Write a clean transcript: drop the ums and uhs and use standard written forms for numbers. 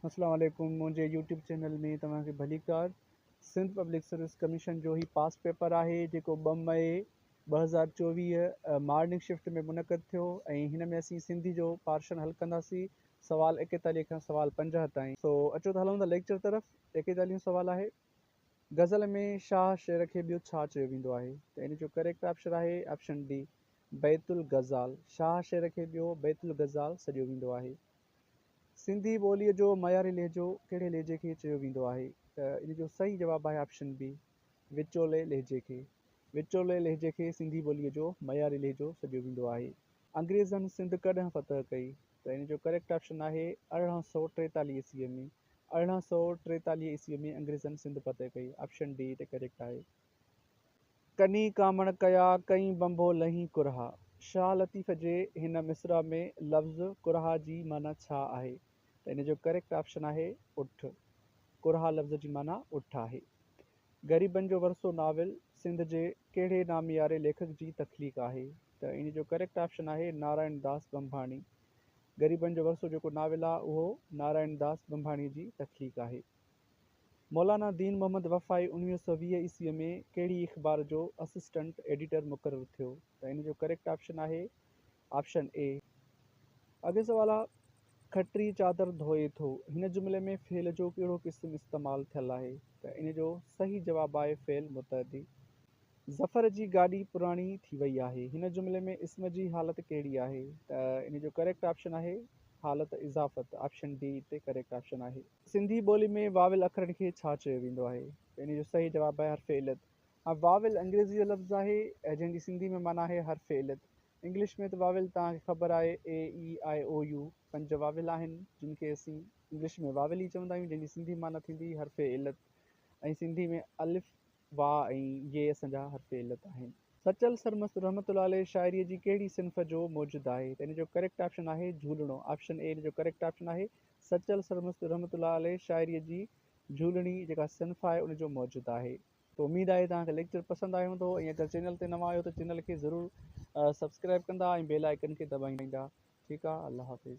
اسلام عليڪم منهنجي يوٽيوب چينل ۾ توهان کي ڀليڪار. سنڌ پبلڪ سروس ڪميشن جو هي پاس پيپر آهي جيڪو 2 مئي 2024 مارننگ شفٽ ۾ منعقد ٿيو ۽ هن ۾ اسين سنڌي جو پارشن حل ڪنداسين سوال 41 کان سوال 50 تائين. سو اچو ته هلون ٿا ليڪچر طرف. 41 سوال آهي غزل ۾ شاهه شعر کي ٻيو ڇا چيو ويندو آهي ته ان جو ڪريڪٽ آپشن آهي آپشن ڊي بيت الغزال. شاهه شعر کي ٻيو بيت الغزال سڏيو ويندو آهي. سنڌي ٻوليء جو معياري لهجو ڪهڙي لهجي کي چيو ويندو آهي؟ ته ان جو صحيح جواب آهي آپشن بي وچولي لهجي کي. وچولي لهجي کي سنڌي ٻوليء جو معياري لهجو سڏيو ويندو آهي. انگريزن سنڌ ڪڏهن فتح ڪئي؟ ته ان جو ڪريڪٽ آپشن آهي 1843 عيسويء ۾. 1843 عيسويء ۾ انگريزن سنڌ فتح ڪئي. آپشن ڊي هتي ڪريڪٽ آهي. ڪني ڪامڻ ڪيا، ڪئين بنڀو لهين ڪرها. شاهه لطيف جي هن مصرع ۾ لفظ ڪرها جي معنيٰ ڇا آهي؟ ته ان جو ڪريڪٽ آپشن آهي اٺ. ڪرها لفظ جي معنيٰ اٺ آهي. غريبن جو ورثو ناول سنڌ جي ڪهڙي نامياري ليکڪ جي تخليق آهي؟ ته ان جو ڪريڪٽ آپشن آهي نارائڻ داس ڀمڀاڻي. غريبن جو ورثو جيڪو ناول آهي اهو نارائڻ داس ڀمڀاڻي جي تخليق آهي. مولانا دين محمد وفائي 1920 عيسويء ۾ ڪهڙي اخبار جو اسسٽنٽ ايڊيٽر مقرر ٿيو؟ ته ان جو ڪريڪٽ آپشن آهي آپشن اي. اڳئين سوال آ کٽري چادر ڌوئي ٿو هن جملي ۾ فعل جو ڪهڙو قسم استعمال ٿيل آهي؟ ته ان جو صحيح جواب آهي فعل متعدي. ظفر جي گاڏي پراڻي ٿي وئي آهي هن جملي ۾ اسم جي حالت ڪهڙي آهي؟ ته ان جو ڪريڪٽ آپشن آهي حالت اضافت آپشن ڊي هتي ڪريڪٽ آپشن آهي. سنڌي ٻولي ۾ واول اکرن کي ڇا چيو ويندو آهي؟ ته ان جو صحيح جواب آهي حرف علت. هاڻ واول انگريزي جو لفظ آهي جنهن جي سنڌي ۾ معنيٰ آهي حرف علت. انگلش ۾ ته واول توهان کي خبر آهي A E I O U پنج واول آهن جن کي اسين انگلش ۾ واول ئي چوندا آهيون جنهن جي سنڌي معنيٰ ٿيندي حرف علت ۽ سنڌي ۾ الف وا ۽ يي اسان جا حرف علت آهن. سچل سرمست رحمة الله عليه شاعريء جي ڪهڙي صنف جو موجد آهي؟ ته ان جو ڪريڪٽ آپشن آهي جهولڻو. آپشن اي ان جو ڪريڪٽ آپشن آهي. سچل سرمست رحمة الله عليه شاعريء جي جهولڻي جيڪا صنف آهي ان جو موجد آهي. ته اميد آهي توهان کي ليڪچر پسند آيو هوندو ۽ اگر چينل تي نوان آهيو ته چينل کي ضرور سبسڪرائب ڪندا ۽ بيل آئيڪن کي دٻائيندا. ٺيڪ آهي الله حافظ.